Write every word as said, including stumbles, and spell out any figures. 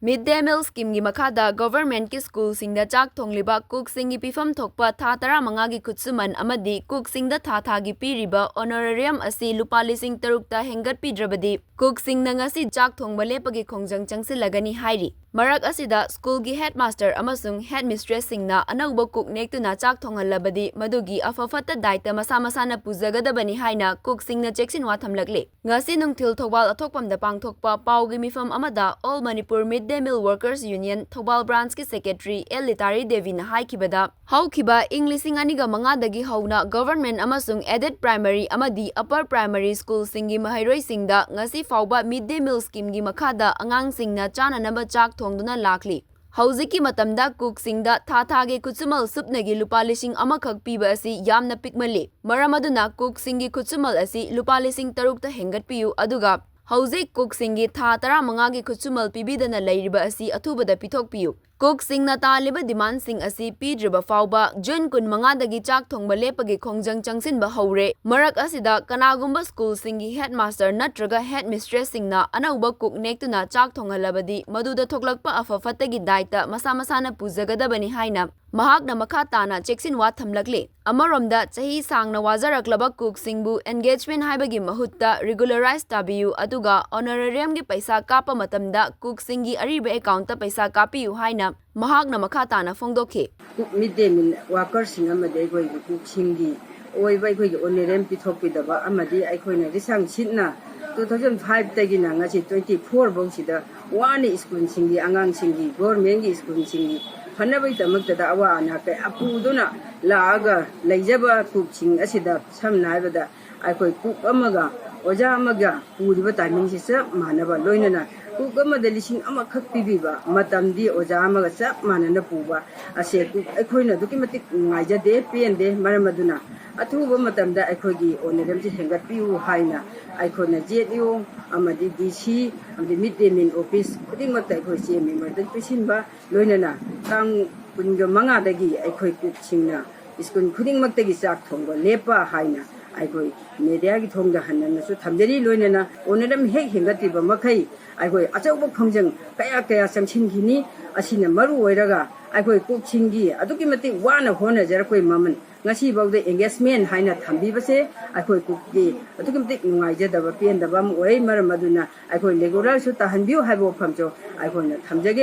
Mid Day Meal Scheme ꯒꯤ ꯃꯈꯥꯗ government ꯀꯤ school ꯁꯤꯡꯗ ꯆꯥꯛ ꯊꯣꯡꯂꯤꯕ cook ꯁꯤꯡꯒꯤ ꯄꯤꯐꯝ ꯊꯣꯛꯄ ꯊꯥ ꯇꯔꯥꯃꯉꯥ ꯒꯤ ꯈꯨꯠꯁꯨꯃꯟ ꯑꯃꯗꯤ cook ꯁꯤꯡꯗ ꯊꯥ ꯊꯥꯒꯤ ꯄꯤꯔꯤꯕ honorarium ꯑꯁꯤ ꯂꯨꯄꯥ ꯂꯤꯁꯤꯡ ꯇꯔꯨꯛꯇ ꯍꯦꯟꯒꯠꯄꯤꯗ꯭ꯔꯕꯗꯤ cook ꯁꯤꯡꯅ ꯉꯁꯤ ꯆꯥꯛ ꯊꯣꯡꯕ ꯂꯦꯞꯄꯒꯤ ꯈꯣꯡꯖꯪ ꯆꯪꯁꯤꯜꯂꯒꯅꯤ ꯍꯥꯏꯔꯤ꯫ ꯃꯔꯛ ꯑꯁꯤꯗ school ꯒꯤ headmaster ꯑꯃꯁꯨꯡ headmistress ꯁꯤꯡꯅ ꯑꯅꯧꯕ cook ꯅꯦꯛꯇꯨꯅ ꯆꯥꯛ ꯊꯣꯡꯍꯜꯂꯕꯗꯤ ꯃꯗꯨꯒꯤ ꯑꯐ ꯐꯠꯇ ꯗꯥꯏꯇ ꯃꯁꯥ ꯃꯁꯥꯅ ꯄꯨꯖꯒꯗꯕꯅꯤ ꯍꯥꯏꯅ cook ꯁꯤꯡꯅ ꯆꯦꯛꯁꯤꯟꯋꯥ ꯊꯝꯂꯛꯂꯤ꯫ ꯉꯁꯤ ꯅꯨꯡꯊꯤꯜ ꯊꯧꯕꯥꯜ ꯑꯊꯣꯛꯄꯝꯗ ꯄꯥꯡꯊꯣꯛꯄ ꯄꯥꯎꯒꯤ ꯃꯤꯐꯝ ꯑꯃꯗ All Manipur Mid Day Meal Workers Union Thoubal branch ꯀꯤ secretary ꯑꯦꯜ ꯂꯤꯇꯥꯔꯤ ꯗꯦꯕꯤꯅ ꯍꯥꯏꯈꯤꯕꯗ, ꯍꯧꯈꯤꯕ ꯏꯪ ꯂꯤꯁꯤꯡ ꯑꯅꯤꯒ ꯃꯉꯥꯗꯒꯤ ꯍꯧꯅ government ꯑꯃꯁꯨꯡ aided primary ꯑꯃꯗꯤ upper primary school ꯁꯤꯡꯒꯤ ꯃꯍꯩꯔꯣꯏꯁꯤꯡꯗ ꯉꯁꯤ ꯐꯥꯎꯕ Mid Day Meal Scheme ꯒꯤ ꯃꯈꯥꯗ ꯑꯉꯥꯡꯁꯤꯡꯅ ꯆꯥꯅꯅꯕ ꯆꯥꯛ ꯊꯣꯡꯗꯨꯅ ꯂꯥꯛꯂꯤ꯫ ꯍꯧꯖꯤꯛꯀꯤ ꯃꯇꯝꯗ cook ꯁꯤꯡꯗ ꯊꯥ ꯊꯥꯒꯤ ꯈꯨꯠꯁꯨꯃꯜ ꯁꯨꯞꯅꯒꯤ ꯂꯨꯄꯥ ꯂꯤꯁꯤꯡ ꯑꯃꯈꯛ ꯄꯤꯕ ꯑꯁꯤ ꯌꯥꯝꯅ ꯄꯤꯛꯃꯜꯂꯤ꯫ ꯃꯔꯝ ꯑꯗꯨꯅ cook ꯁꯤꯡꯒꯤ ꯈꯨꯠꯁꯨꯃꯜ ꯑꯁꯤ ꯂꯨꯄꯥ ꯂꯤꯁꯤꯡ ꯇꯔꯨꯛꯇ ꯍꯦꯟꯒꯠꯄꯤꯌꯨ, ꯑꯗꯨꯒ ꯍꯧꯖꯤꯛ cook ꯁꯤꯡꯒꯤ ꯊꯥ ꯇꯔꯥꯃꯉꯥꯒꯤ ꯈꯨꯠꯁꯨꯃꯜ ꯄꯤꯕꯤꯗꯅ ꯂꯩꯔꯤꯕ ꯑꯁꯤ ꯑꯊꯨꯕꯗ ꯄꯤꯊꯣꯛꯄꯤꯌꯨ꯫ Cook ꯁꯤꯡꯅ ꯇꯥꯜꯂꯤꯕ demand ꯁꯤꯡ ꯑꯁꯤ ꯄꯤꯗ꯭ꯔꯤꯕ ꯐꯥꯎꯕ June ꯀꯨꯟꯃꯉꯥꯗꯒꯤ ꯆꯥꯛ ꯊꯣꯡꯕ ꯂꯦꯞꯄꯒꯤ ꯈꯣꯡꯖꯪ ꯆꯪꯁꯤꯟꯕ ꯍꯧꯔꯦ꯫ ꯃꯔꯛ ꯑꯁꯤꯗ ꯀꯅꯥꯒꯨꯝꯕ school ꯁꯤꯡꯒꯤ headmaster ꯅꯠꯇ꯭ꯔꯒ headmistress ꯁꯤꯡꯅ ꯑꯅꯧꯕ cook ꯅꯦꯛꯇꯨꯅ ꯆꯥꯛ ꯊꯣꯡꯍꯜꯂꯕꯗꯤ ꯃꯗꯨꯗ ꯊꯣꯛꯂꯛꯄ ꯑꯐ ꯐꯠꯇꯒꯤ ꯗꯥꯏꯇ ꯃꯁꯥ ꯃꯁꯥꯅ ꯄꯨꯖꯒꯗꯕꯅꯤ ꯍꯥꯏꯅ ꯃꯍꯥꯛꯅ ꯃꯈꯥ ꯇꯥꯅ ꯆꯦꯛꯁꯤꯟꯋꯥ ꯊꯝꯂꯛꯂꯤ꯫ ꯑꯃꯔꯣꯝꯗ, ꯆꯍꯤ ꯁꯥꯡꯅ ꯋꯥꯖꯔꯛꯂꯕ cook ꯁꯤꯡꯕꯨ engagement ꯍꯥꯏꯕꯒꯤ ꯃꯍꯨꯠꯇ regularize ꯇꯥꯕꯤꯌꯨ, ꯑꯗꯨꯒ honorarium ꯒꯤ ꯄꯩꯁꯥ ꯀꯥꯞꯄ ꯃꯇꯝꯗ cook ꯁꯤꯡꯒꯤ ꯑꯔꯤꯕ account ꯇ ꯄꯩꯁꯥ ꯀꯥꯞꯄꯤꯌꯨ ꯍꯥꯏꯅ ꯃꯍꯥꯛꯅ ꯃꯈꯥ ꯇꯥꯅ ꯐꯣꯡꯗꯣꯛꯈꯤ꯫ Cook, mid day meal worker ꯁꯤꯡ ꯑꯃꯗꯤ ꯑꯩꯈꯣꯏꯒꯤ cook ꯁꯤꯡꯒꯤ ꯑꯣꯏꯕ ꯑꯩꯈꯣꯏꯒꯤ honorarium ꯄꯤꯊꯣꯛꯄꯤꯗꯕ ꯑꯃꯗꯤ ꯑꯩꯈꯣꯏꯅ ꯂꯤꯁꯪ ꯁꯤꯠꯅ two thousand five ꯇꯒꯤꯅ ꯉꯁꯤ twenty four ꯐꯥꯎꯁꯤꯗ ꯋꯥꯅ school ꯁꯤꯡꯒꯤ ꯑꯉꯥꯡꯁꯤꯡꯒꯤ, government ꯀꯤ school ꯁꯤꯡꯒꯤ ꯐꯅꯕꯒꯤꯗꯃꯛꯇꯗ ꯑꯋꯥ ꯑꯅꯥ ꯀꯌꯥ ꯄꯨꯗꯨꯅ ꯂꯥꯛꯑꯒ ꯂꯩꯖꯕ cook ꯁꯤꯡ ꯑꯁꯤꯗ ꯁꯝꯅ ꯍꯥꯏꯔꯕꯗ ꯑꯩꯈꯣꯏ cook ꯑꯃꯒ ꯑꯣꯖꯥ ꯑꯃꯒ ꯄꯨꯔꯤꯕ timing ꯁꯤ ꯆꯞ ꯃꯥꯟꯅꯕ, ꯂꯣꯏꯅꯅ cook ꯑꯃꯗ ꯂꯤꯁꯤꯡ ꯑꯃꯈꯛ ꯄꯤꯕꯤꯕ ꯃꯇꯝꯗꯤ ꯑꯣꯖꯥ ꯑꯃꯒ ꯆꯞ ꯃꯥꯟꯅꯅ ꯄꯨꯕ ꯑꯁꯦ cook ꯑꯩꯈꯣꯏꯅ ꯑꯗꯨꯛꯀꯤ ꯃꯇꯤꯛ ꯅꯨꯡꯉꯥꯏꯖꯗꯦ, ꯄꯦꯟꯗꯦ꯫ ꯃꯔꯝ ꯑꯗꯨꯅ ꯑꯊꯨꯕ ꯃꯇꯝꯗ ꯑꯩꯈꯣꯏꯒꯤ honorarium ꯁꯤ ꯍꯦꯟꯒꯠꯄꯤꯌꯨ ꯍꯥꯏꯅ ꯑꯩꯈꯣꯏꯅ Z E O ꯑꯃꯗꯤ D C ꯑꯃꯗꯤ mid day meal office ꯈꯨꯗꯤꯡꯃꯛꯇ ꯑꯩꯈꯣꯏ ꯆꯦ memorandum ꯄꯤꯁꯤꯟꯕ, ꯂꯣꯏꯅꯅ ꯇꯥꯡ ꯀꯨꯟꯒ ꯃꯉꯥꯗꯒꯤ ꯑꯩꯈꯣꯏ cook ꯁꯤꯡꯅ school ꯈꯨꯗꯤꯡꯃꯛꯇꯒꯤ ꯆꯥꯛ ꯊꯣꯡꯕ ꯂꯦꯞꯄ ꯍꯥꯏꯅ ꯑꯩꯈꯣꯏ ꯃꯦꯗꯤꯌꯥꯒꯤ ꯊꯣꯡꯗ ꯍꯟꯅꯅꯁꯨ ꯊꯝꯖꯔꯤ꯫ ꯂꯣꯏꯅꯅ ꯑꯣꯅꯔꯝ ꯍꯦꯛ ꯍꯦꯟꯒꯠꯇ꯭ꯔꯤꯕ ꯃꯈꯩ ꯑꯩꯈꯣꯏ ꯑꯆꯧꯕ ꯈꯣꯡꯖꯪ ꯀꯌꯥ ꯀꯌꯥ ꯆꯪꯁꯤꯟꯈꯤꯅꯤ꯫ ꯑꯁꯤꯅ ꯃꯔꯨ ꯑꯣꯏꯔꯒ ꯑꯩꯈꯣꯏ ꯀꯨꯛꯁꯤꯡꯒꯤ ꯑꯗꯨꯛꯀꯤ ꯃꯇꯤꯛ ꯋꯥꯅ ꯍꯣꯠꯅꯖꯔꯛꯄꯒꯤ ꯃꯃꯜ ꯉꯁꯤꯐꯥꯎꯗ ꯑꯦꯡꯒꯦꯖꯃꯦꯟ ꯍꯥꯏꯅ ꯊꯝꯕꯤꯕꯁꯦ ꯑꯩꯈꯣꯏ ꯀꯨꯛꯀꯤ ꯑꯗꯨꯛꯀꯤ ꯃꯇꯤꯛ ꯅꯨꯡꯉꯥꯏꯖꯗꯕ ꯄꯦꯟꯗꯕ ꯑꯃ ꯑꯣꯏ꯫ ꯃꯔꯝ ꯑꯗꯨꯅ ꯑꯩꯈꯣꯏ ꯔꯤꯒꯨꯂꯔꯁꯨ ꯇꯥꯍꯟꯕꯤꯌꯨ ꯍꯥꯏꯕ ꯋꯥꯐꯝꯁꯨ ꯑꯩꯈꯣꯏꯅ ꯊꯝꯖꯒꯦ꯫